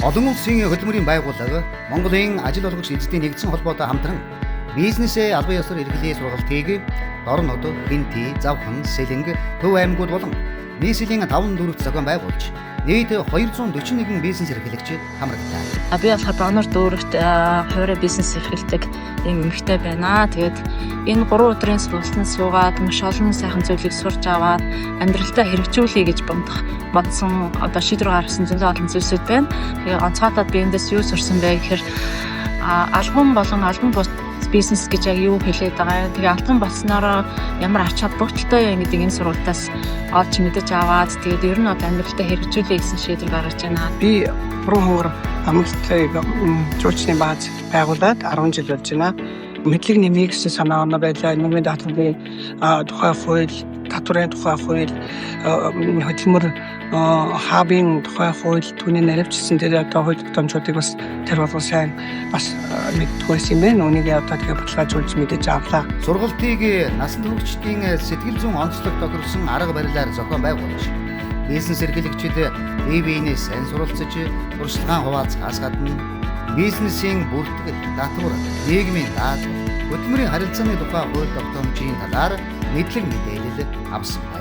Олон улсын хөдөлмөрийн байгууллага Монголын ажил олгогч эзэдийн нэгдсэн холбоотой хамтран бизнесээ албан ёсоор эрхлэе сургалтыг Дорнод, Хэнти, Завхан, Сэлэнг, Төв аймагуд болон нийслэлийн 5 дүүрэгт зохион байгуулж нийт 241 бизнес эрхлэгч хамрагдлаа. Би болохоор Донор дүүрэгт хуваарь бизнес эрхэлдэг ийм эмэгтэй байна. Тэгээд энэ 3 өдрийн сургалтанд суугаад маш олон сайхан зүйлийг сурч аваад амьдралдаа хэрэгжүүлэе гэж бодсон, одоо шийдвэр гаргасан зөндөө олон зүйлсүүд байна. Тэгээ онцгойлоод би эндээс юу сурсан бэ гэхээр албан болон албан бус бизнес гэж яг юу хэлээд байгаа юм. Тэгээ албан болсноороо ямар ач холбогдолтой юм гэдэг энэ сургалтаас олж мэдэж аваад тэгээд ер нь одоо амьдралдаа хэрэгжүүлэе гэсэн шийдвэр гаргаж байна. Би Буруу ховор амгалтай жуулчны бааз байгуулад 10 жил болж байна. Мэдлэг нэмье гэсэн санаа оноо байлаа. Нийгмийн даатгалын тухай хууль, татварын тухай хууль, хөдөлмөр хабын тухай хууль, түүний наривчсан тэр одоо хууль тогтоомжуудыг бас тэр болгон сайн бас мэддэг байсан юм байна. Үүнийг одоо тэгээ баталгаажуулж мэдэж авлаа. Сургалтыг насан туршидтын сэтгэл зүйн онцлог тохирсон арга барилаар зохион байгуулж бизнес эрхлэгчид бие биенээ сайн суралцаж туршлагаан хуваалцахаас гадна бизнесийн бүртгэл, татвар, нийгмийн даатгал, хөдөлмөрийн харилцааны тухай хууль тогтоомжийн талаар мэдлэг мэдээлэл авсан.